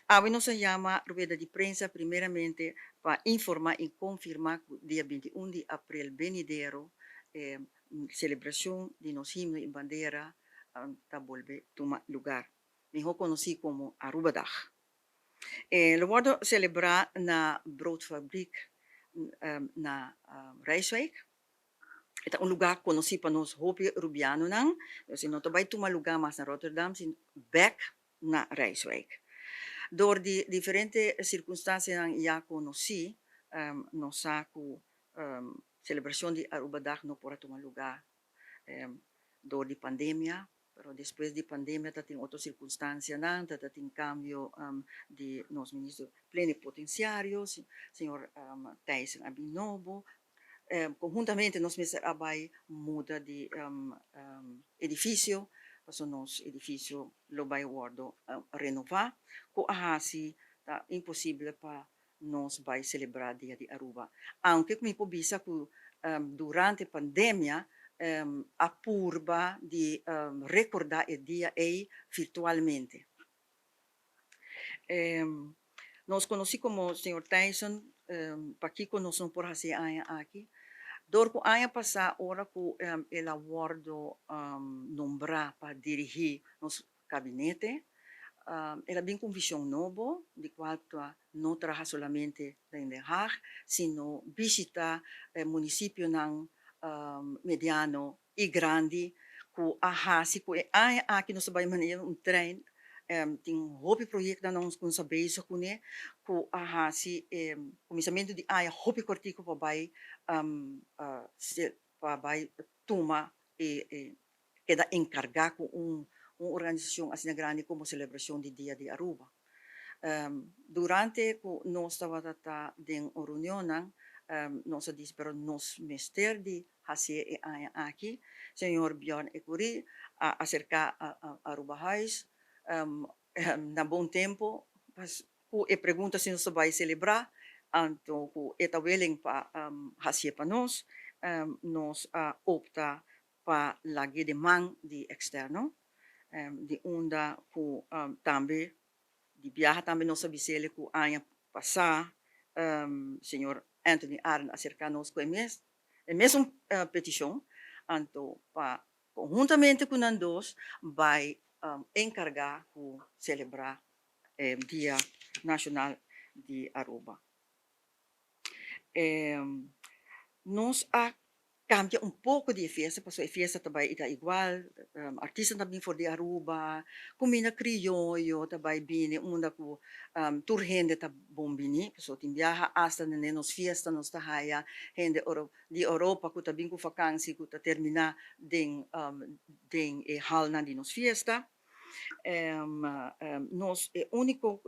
Awe nos a yama rueda di prensa primeramente pa informa y confirma cu dia 21 di april benidero celebracion di nos himno y bandera ta bolbe tuma lugar, miho conoci como Arubadag. Lo wordo celebra na Broodfabriek na Rijswijk. E ta un lugar conoci pa nos hopi Rubianonan. Si no ta bay tuma lugar mas na Rotterdam, sino bek na Rijswijk. Door di diferente circunstancianan ya conoci, nos sa cu celebracion di Arubadag no por a tuma lugar door di pandemia, pero despues di pandemia ta tin otro circunstancianan, ta tin cambio di nos ministro plenipotenciario, señor Thijssen a bin nobo. Conhuntamente nos mester a bay muda di edificio, paso nos edificio lo bay wordo renova, cu a haci ta imposible pa nos bay celebra Dia di Aruba. Aunke mi por bisa cu durante pandemia a purba di recorda e dia ey virtualmente. Nos conoci como señor Thijssen, pakico nos no por haci aña aki. Door cu aña pasa, ora cu el a wordo nombra pa dirigi nos gabinete, el a bin cu un vision nobo, di cual ta no traha solamente den Den Haag, sino bishita municipionan mediano y grandi, cu a haci cu e aña aki nos ta bay manera un trein. Tin hopi proyectonan nos cu nos ta bezig cune, cu a haci cuminsamento di aña hopi cortico pa bay tuma e keda encarga cu un organisacion asina grandi como celebracion di Dia di Aruba. Durante cu nos tabata den un reunionnan, nos a bisa, pero nos mester di haci e aña aki. Señor Bjorn Ecury a acerca Aruba Huis na bon tempo cu e pregunta si nos ta bay celebra, anto cu e ta willing pa haci pa nos, nos a opta pa lag'e den man di externo, di unda cu tambe di biaha tambe nos a bis'ele cu aña pasa señor Anthony Arend a acerca nos cu e mesun peticion, anto pa conhuntamente cu nan dos bay encarga cu celebra Dia Nacional di Aruba. Nos a cambia un poco di fiesta, pasobra e fiesta tambe ta igual, artista tambe for di Aruba, cuminda crioyo tambe bini, unda cu tur hende ta bon bini, pasobra tin biaha hasta den nos fiesta nos ta haya hende di Europa cu ta bin cu vakantie cu ta termina den e hallnan di nos fiesta. Nos e unico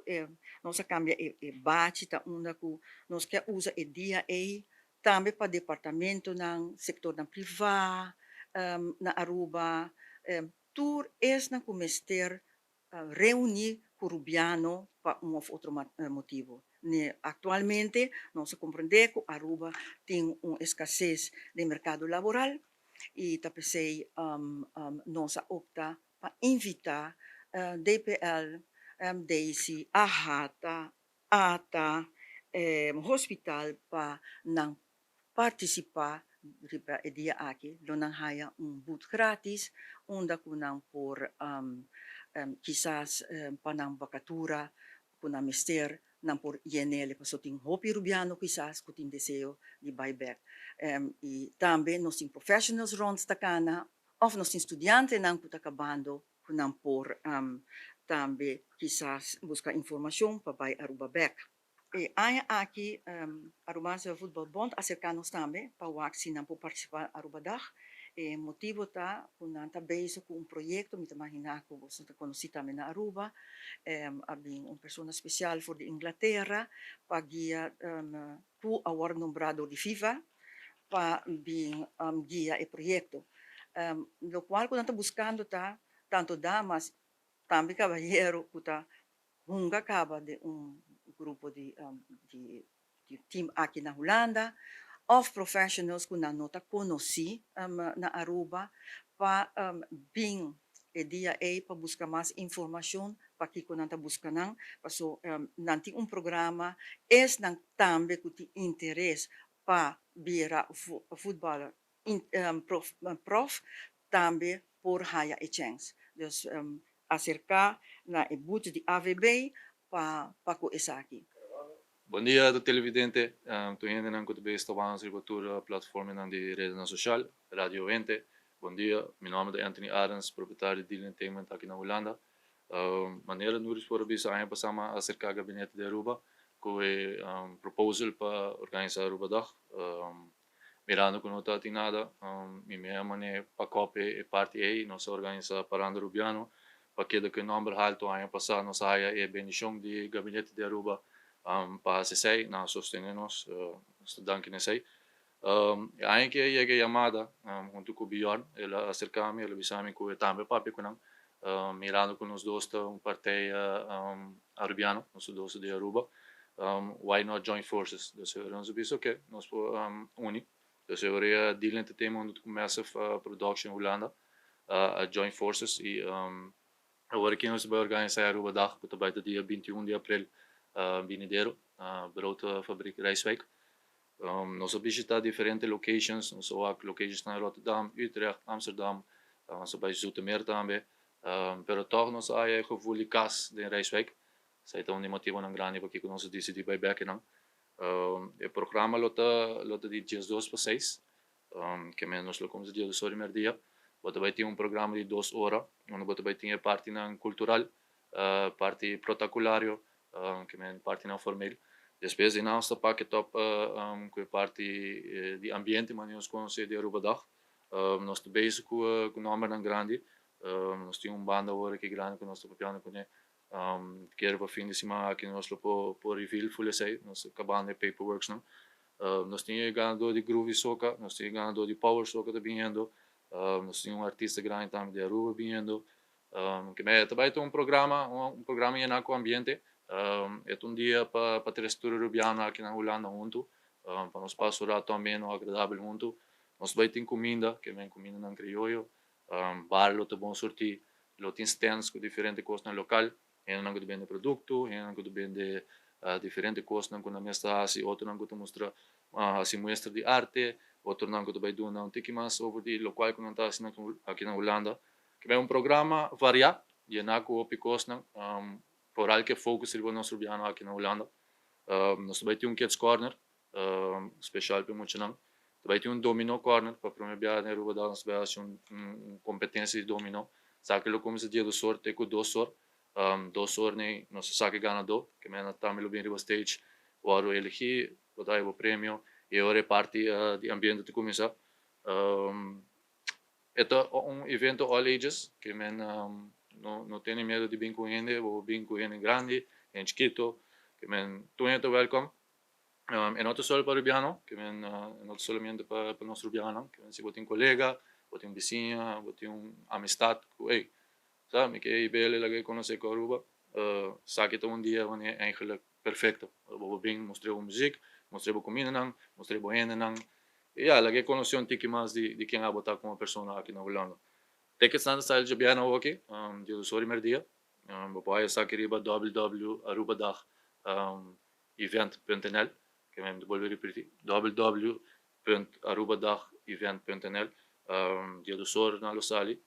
nos a cambia e bachi ta unda cu nos kier usa e dia ey tambe pa departamentonan, sectornan priva na Aruba, tur esnan cu mester reuni cu Rubiano pa un of otro motibo. Actualmente nos a comprende cu Aruba tin un escasez di mercado laboral y ta pesey nos a opta pa invita DPL, DAISY, AHATA, ATA, hospital pa nan participa riba e dia aki. Lo nan haya un booth gratis, unda cu nan por kisas pa nan vacatura cu nan mester nan por yen'ele, pasobra tin hopi Rubiano kisas cu tin deseo di bay bek. Y tambe nos tin professionals rond ta cana of nos tin studiantenan cu ta cabando cu nan por tambe kisas busca informacion pa bay Aruba bek. E aña aki Arubaanse Voetbalbond a acerca nos tambe pa wak si nan por participa Arubadag. E motibo ta cu nan ta bezig cu un proyecto, mi ta imagina cu boso ta conoci tambe na Aruba, a bin un persona special for di Inglaterra pa guia, cu a wordo nombra door di FIFA pa bin guia e proyecto. Locual cu nan ta buscando ta tanto damas, tambe caballero cu ta hunga caba di un grupo di team aki na Hulanda, of professionals cu nan no ta conoci na Aruba pa bin e dia ey pa busca mas informacion. Pakico nan ta busca nan, paso nan tin un programa, esnan tambe cu tin interes pa bira voetballer prof tambe por haya e chance. Dus acerca na e booth di AVB pa cu esaki. Bon dia, televidente. Tur hendenan cu ta bezig riba tur plataformanan di red social, Radio 20. Bon dia, mi nomber ta Anthony Adams, propietario di Deal Entertainment aki na Hulanda. Manera Nuris por a bisa, aña pasa a acerca gabinete di Aruba cu e proposal pa organisa Aruba Dag. Mirando cu no tin nada, mi mes mane pa copia e parti ey, nos a organisa Paranda Rubiano, pa keda cu nomber halto. Aña pasa nos a haya e bendicion di gabinete di Aruba pa esey, nan a sostene nos, danki na esey. Aña aki a yega yamada hunto cu Bjorn, el a acerca mi, el a bisa mi cu tambe papia cu nan, mirando cu nos dos ta un partij Arubiano, nos dos di Aruba, why not join forces? Dus nos a bisa, ok, nos por uni. Dus awor Deal Entertainment hunto cu Massive Production Hulanda, join forces y awor aki nos ta bay organisa Aruba Dag, cu ta bay dia 21 di april binidero, Broodfabriek Rijswijk. Nos a bishita diferente locations, nos a locations na Rotterdam, Utrecht, Amsterdam, nos a bay Zoetermeer tambe, pero toch nos a haya gevoel di cas den Rijswijk. Esey ta un di motibonan grandi pakico nos a dicidi bay bek nan. E programa lo ta di 12 pa 6, kiermen nos lo cuminsa 12 or y media. Bo ta bay tin un programa di 2 ora, unda bo ta bay tin e partinan cultural, parti protocolario, kiermen partinan formal. Despues di nos ta pak it up cu e parti di ambiente, manera nos conoce di Aruba Dag. Nos ta bezig cu nombernan grandi. Nos tin un banda awor aki grandi cu nos ta papiando cu ne. Kier pa fin di siman aki nos lo por reveal full esey, nos ta cabando e paperworks nan. Nos tin ganador di Groovy Soca, nos tin ganador di Power Soca ta biniendo, nos tin un artista grandi tambe di Aruba biniendo. Kiermen tambe tin un programa yena cu ambiente. E un dia pa trece tur Arubiano aki na Hulanda hunto, pa nos pasa un rato ameno, agradabel hunto. Nos ta bay tin cuminda, kiermen cumindanan crioyo, bar lo ta bon surti, lo tin stands cu diferente cosnan local, hendenan cu ta bende producto, hendenan cu ta bende diferente cosnan cu nan mes ta haci, otronan cu ta mustra haci muestra di arte, otronan cu ta bay duna un tiki mas over di locual cu nan ta haci aki na Hulanda. Kiermen un programa varia, yena cu hopi cosnan, vooral cu focus riba nos Arubiano aki na Hulanda. Nos ta bay tin un kids corner, special pa muchanan. Bay tin un domino corner, pa prome biaha na Aruba nos ta bay haci un competencia di domino. Esaki lo cuminsa 12 or te cu 2 or. 2 or ey nos ta saca ganador, kiermen tambe lo bin riba stage, wordo elegi, bo ta haya premio, y ora e parti di ambiente ta cuminsa. E ta un evento all ages, kiermen no tene miedo di bin cu hende, bo bin cu hende grandi, hende chikito, kiermen tur hende ta welcome. E no ta solo pa Arubiano, kiermen no ta solamente pa nos Arubiano, kiermen si bo tin colega, bo tin bisiña, bo tin un amistad cu, hey, sabi, mi kier bele laga conoce cu Aruba, esaki ta un dia wanneer eigenlijk perfecto. Bo bin mustra bo muziek, mustra bo cumindanan, mustra bo hendenan, y ja, laga conoce un tiki mas di ken abo ta como persona aki na Hulanda. Tickets nan ta sali djabièrnè aki, 12 or y media. Bo por haya esaki riba www.arubadag event.nl, kiermen mi ta bolbe ripiti, www.arubadagevent.nl. 12 or nan lo sali,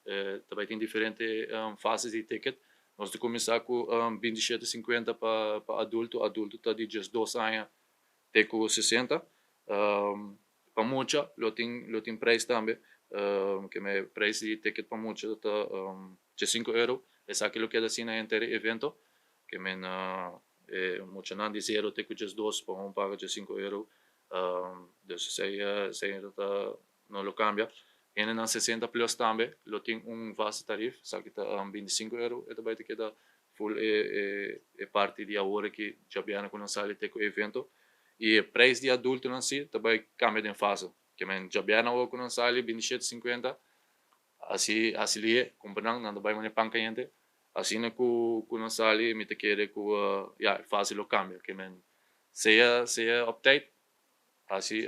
tambe tin diferente fases di ticket. Nos ta cuminsa cu 27,50 pa adulto, adulto ta di 12 aña te cu 60. Pa mucha lo tin prijs tambe, kiermen prijs di ticket pa mucha ta 5 euro. Esaki lo keda asina henter e evento, kiermen muchanan di 0 te cu 12 por paga 5 euro. Dus esey ta, no lo cambia. Hendenan 60 plus tambe lo tin un vaste tarief, esaki ta 25 euro, e tambe ta keda full e parti di awor aki djabièrnè cu nan sali te cu evento. Y e prijs di adultonan si tambe cambia den fase. Kiermen djabièrnè awor cu nan sali 27,50, haci lihe, cumpra nan, nan ta bay mane pan cayente. Asina cu nan sali, mi ta kere cu ja, e fase lo cambia. Kiermen sea op tijd, haci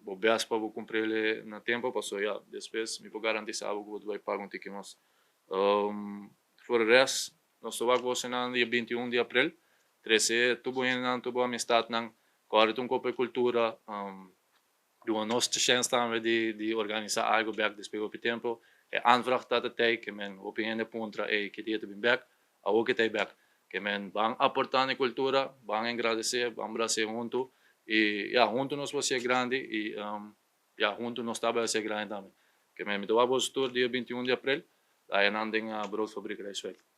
bo best pa bo cumpra na tempo, paso ja, despues mi por garantisa bo cu bo ta bay paga un tiki mas. Voor de rest, Nos ta wak bosonan dia 21 di april. Trece tur bo hendenan, tur bo amistadnan. Core un poco cultura. Duna nos chance tambe di organisa algo back despues di tempo. E aanvraag ta de tijd, cu men hopi hende puntra, "Hey, ki dia ta bin back?" Awor cu ta back. Cu men ban aporta na cultura, ban agradece, ban brasa hunto. Y ja, hunto nos por ser grandi y ja, hunto nos ta ser grandi tambe. Cu men mi ta wak boso tur dia 21 di april, ey na den Broodfabriek Rijswijk.